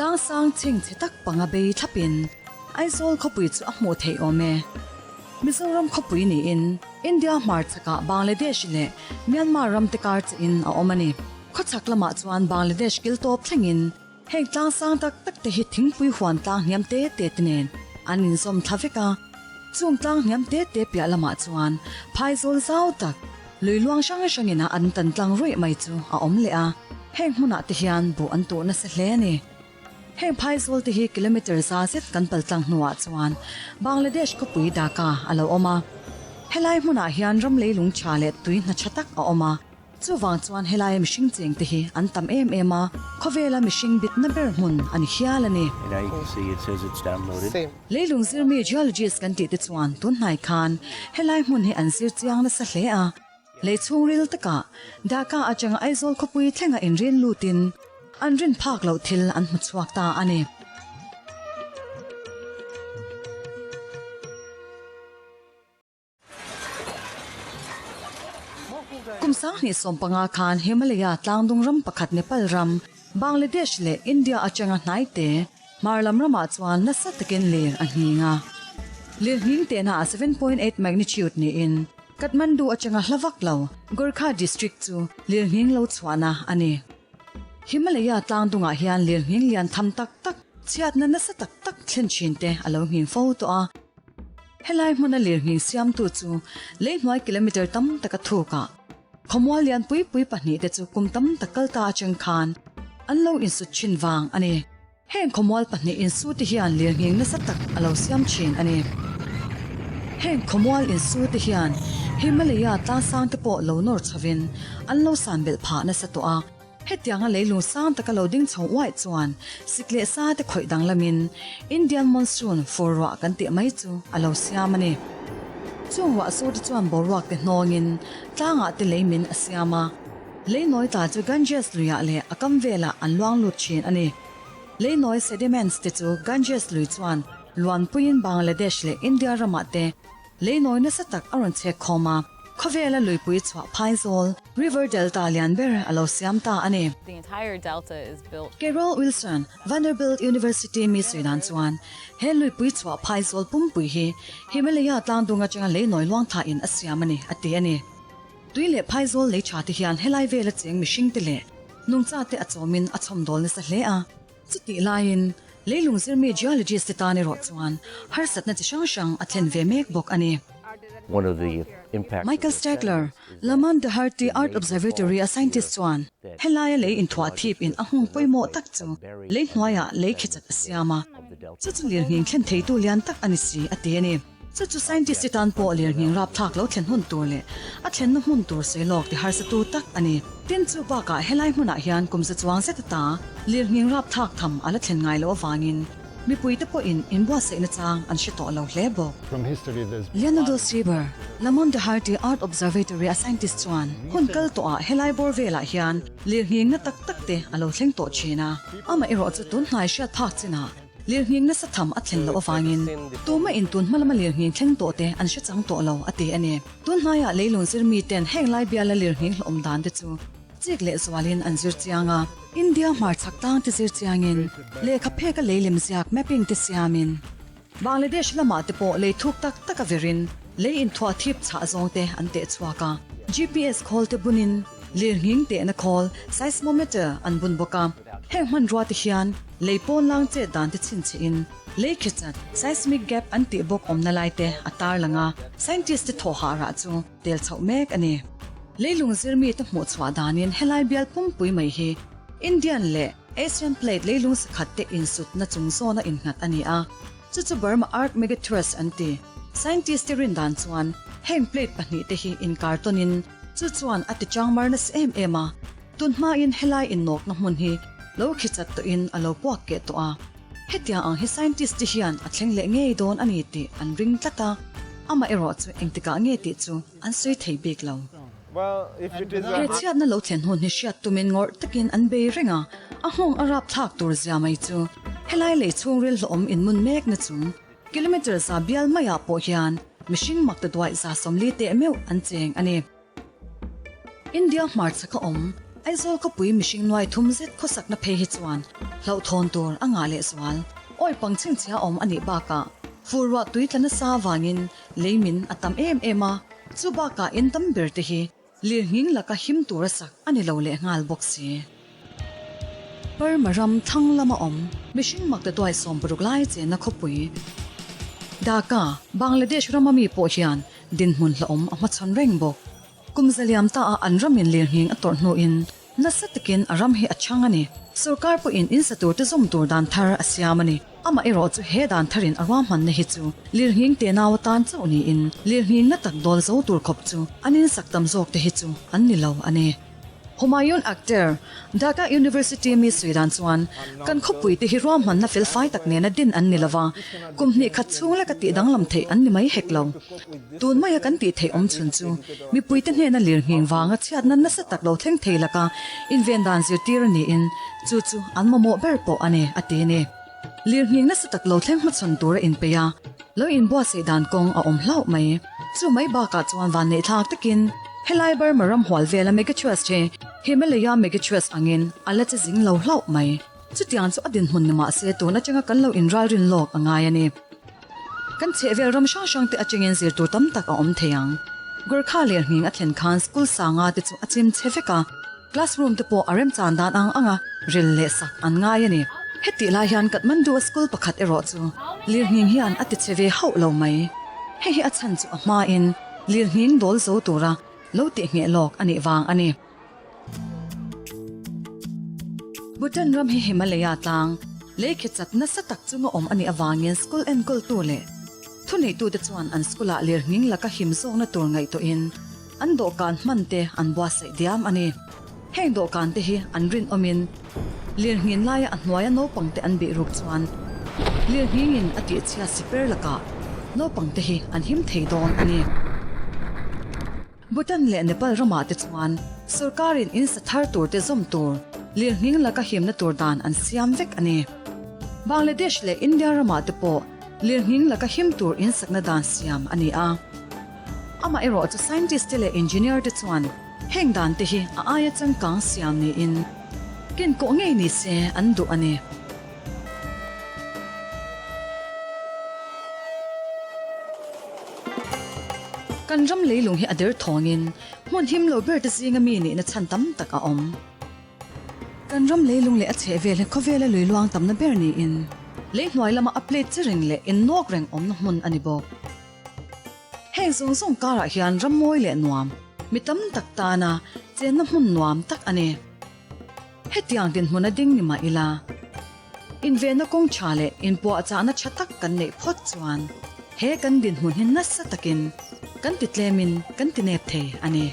Tlang sang chhing chhe tak panga bei thlapin Aizawl khawpui chu a hmuh theih awm e. Mizoram khawpui niin India hmarchhakah Bangladesh leh Myanmar ram te kar chiin a awm a ni. Khawchhak lamah chuan Bangladesh kil tawp thlengin heng tlang sang tak tak te hi thingpui huan tlang hniam te te te nen an inzawm thla vek a. Chung tlang hniam te te piah lamah chuan phaizawl zau tak, lui luang hrang hrangin a an tan tlang ruih mai chu a awm leh a. Heng hmunah te hian buh an tuh nasa hle a ni. Heng phaizawl te hi kilometre za zet kan pal tlang hnuah chuan Bangladesh khawpui Dhaka a lo awm a. Helai hmunah hian ram leilung tha leh tui hna tha tak a awm a. Chuvang chuan helaia mihring cheng te hi an tam em em a, khawvela mihring bitna ber hmun a ni hial a ni. Leilung zirmi geologist kan tih te chuan tun hnai khan helai hmun hi an zir chiang nasa hle a. Lei chhungril takah Dhaka atanga Aizawl khawpui thlenga inrin lutin an rin phak loh thil an hmu chhuak ta a ni. Kum 2015 khan Himalaya tlangdung ram pakhat Nepal ram, Bangladesh leh India atanga hnai te hmar lam ramah chuan nasa takin lir a nghing a. Lir nghing tehna ah 7.8 magnitude niin Kathmandu atanga hla vak lo Gorkha district chu lir nghing lo chhuahna a ni. Himalaya tlangdungah hian lir nghing lian tham tak tak, chhiatna nasa tak tak thlen thin te a lo nghing fo tawh a. Helai hmuna lirnghing siamtu chu leihnuai kilometre tam taka thukah khawmual lian pui pui pahnihte chu kum tam tak kal ta atang khan an lo insut thin vang a ni. Heng khawmual pahnih insute hian lirnghing nasa tak a lo siam thin a ni. Heng khawmual insute hian Himalaya tlangsangte pawh lo nawr chhovin an lo san belh phah nasa tawh a. Hetianga leilung sang taka lo ding chho uaih chuan sik leh sa te khawih danglamin Indian Monsoon fur ruah kan tih mai chu a lo siam a ni. Chung ruah sur te chuan boruak te hnawngin tlangah te lei min a siam a, lei nawi tla chu Ganges luiah leh a kam velah an luang lut thin a ni. Lei nawi sediments te chu Ganges lui chuan luanpuiin Bangladesh leh India ramah te Lei nawi nasa tak a rawn chhek khawm a, khawvela luipui chhuah phaizawl, River Delta, lian ber a lo siam ta a ni. Carol Wilson, Vanderbilt University mi sawi dan chuan, he luipui chhuah phaizawl pumpui hi Himalaya tlangdung atanga lei nawi luang thain a siam a ni, a ti a ni. Tui leh phaizawl lei tha te hian helai vela cheng mihringte leh nungchate a chawmin a chhawmdawl nasa hle a. Chutih laiin, leilung zirmi geologist te tan erawh chuan harsatna chi hrang hrang a thlen ve mek bawk a ni. Michael Steckler, Lamont Doherty Earth Observatory a scientist chuan helaia lei inthuah thip in a hmung pawimawh tak chu lei hnuaiah lei khichat a siam a, chu chu lirnghing thlen theitu lian tak a ni si a ti a ni. Chu chu scientist te tan pawh lirnghing rapthlak lo thlen hun tur leh a thlenna hmun tur sawi lawk ti harsatu tak a ni. Tin, chu bakah helai hmunah hian kum za chuang zet ata lirnghing rapthlak tham a la thlen ngai loh avangin mipuite pawhin inbuatsaihna chang an hre tawh lo hle bawk. Leonardo Sieber, Lamont Doherty Earth Observatory a scientist chuan hun kal tawhah helai bawr velah hian lirnghing na tak tak te a lo thleng tawh thin a, amaherawh chu tun hnai hriat phak chinah Lirnghing nasa tham a thlen loh avangin tumah in tun hma lama lirnghing thleng tawh te an hre chang tawh lo a ti a ni. Tun hnaiah leilung zir miten heng lai biala lirnghing hlawm dan te chu chik leh zualin an zir chiang a. India hmarchhak tlang te zir chiangin lehkha pheka lei lem ziak mapping te siamin Bangladesh lamah te pawh lei thuk tak tak a verin lei inthuah thip chhah zawng te an teh chhuak a. GPS khawl te bunin lirnghing tehna khawl, seismometer, an bun bawk a. Heng hmanrua te hian lei pawn lang chet dan te chhinchhihin lei khichat, seismic gap, an tih bawk awmna lai te a tarlang a, scientist te thawh hah rah chu tel chhoh mek a ni. Leilung zirmi te hmuh chhuah danin helai bial pumpui mai hi Indian leh Asian plate leilung sakhat te insutna chung zawna innghat a ni a, chu chu Burma Arc Megathrust an ti. Scientist te rin dan chuan heng plate pahnihte hi inkar tawnin chu chuan a ti changmar nasa em em a, Tun hmain helai innawkna hmun hi lo khichat tawhin a lo puak keh tawh a, hetiang ang hi scientist te hian a thleng leh ngei dawn a ni tih an ring tlat a, amaherawh chu engtikah nge tih chu an sawi thei bik lo. He chhiatna lo thlen hun hi hriat tumin ngawrh takin an bei reng a, a nghawng a rap thlak tur zia mai chu helai lei chhungril hlawhawm inmun mekna chung kilometre za bial maiah pawh hian mihring makta duaih 40 teh meuh an cheng a ni. India hmarchhak a awm. Aizawl khawpui mihring nuai thum zet khawsakna phei hi chuan hlauhthawn tur a ngah lehzual. Awi pang chhingchhia awm a nih bakah fur ruah tui tla nasa avangin lei min a tam em em a, chu bakah in tam ber te hi lirnghing laka him tura sak a ni lo leh nghal bawk si. Burma ram thlang lama awm mihring makta tuai 60 lai chenna khawpui Dhaka, Bangladesh rama mi pawh hian dinhmun hlauhawm a hmachhawn reng bawk. Kum zaliam ta a an ramin lirnghing a tawrh hnuin nasa takin a ram hi a chhang a ni. Sorkar pawhin in sa turte zawm tur dan thar a siam a ni. Amaherawh chu he dan tharin a ruahmanna hi chu lirnghing tenau atan chauh niin lirnghing na tak dawl zo tur khawp chu an in sak tam zawk te hi chu an ni lo a ni. Humayun Akhter, Dhaka University mi sawi dan chuan kan khawpui te hi ruahmanna felfai tak nena din an ni lova, kum hnih khat chhung leka tih danglam theih an ni mai hek lo. Tun maia kan tih theih awm chhun chu mipuite hnena lirnghing vanga chhiatna nasa tak lo thleng thei laka inven dan zirtir a niin chu chu an mamawh ber pawh a ni, a ti a ni. Lirnghing nasa tak lo thleng hmachhawn tur a inpeih a, lo inbuatsaih dan kawng a awm hlauh mai. Chu mai bakah chuan vanneih thlak takin helai Burma ram hual vela Megatrust hi Himalaya Megatrust angin a la che zing lo hlauh mai. Chutiang chu a dinhmun ni mahse tun atanga kan lo inralrin lawk a ngai a ni. Kan chhehvel ram hrang hrang te atangin zir tur tam tak a awm thei ang. Gurkha lirnghing a thlen khan school sanga te chu a chim chhe vek a, classroom te pawh a remchan dan ang anga rel leh sak an ngai a ni. Hetih lai hian Kathmandu a school pakhat erawh chu lirnghing hian a ti chhe ve hauh lo mai. Hei hi a chhan chu a hmain lirnghing dawl zo tura lo tihngheh lawk a nih vang a ni. Bhutan ram hi Himalaya tlang, lei khi chat nasa tak chunga awm a nih avangin school enkawltu leh thuneitute chuan an school-ah lirnghing laka him zawkna tur ngaihtuahin an dawhkan hman te an buatsaih diam a ni. Heng dawhkan te hi an rinawmin lirnghin laia a hnuaia naupang te an bih ruk chuan lirnghingin a tihchhia siper lakah naupang te hi an him thei dawn a ni. Bhutan leh Nepal ramah te chuan sorkarin in sa thar tur te zawm tur, lirnghing laka himna tur dan an siam vek a ni. Bangladesh leh India ramah te pawh lirnghing laka him tur in sakna dan siam a ni a. Amaherawh chu scientist te leh engineer te chuan heng dan te hi a aia changkang siam niin kenkawh ngei ni se an duh a ni. Kan ram leilung hi a der thawngin hmun him lo ber te zinga mi nihna chhan tam tak a awm. Kan ram leilung leh a chhehvel hi khawvela lui luang tamna ber niin lei hnuai lama a plate chi reng leh innawk reng awmna hmun a ni bawk. Heng zawng zawng karah hian ram mawi leh nuam mi tam tak tana chenna hmun nuam tak a ni. Hetiang dinhmun a ding ni mah ila, invenna kawng tha leh inpuahchahna tha tak kan neih phawt chuan he kan dinhmun hi nasa takin kan ti tlemin kan ti nep thei a ni.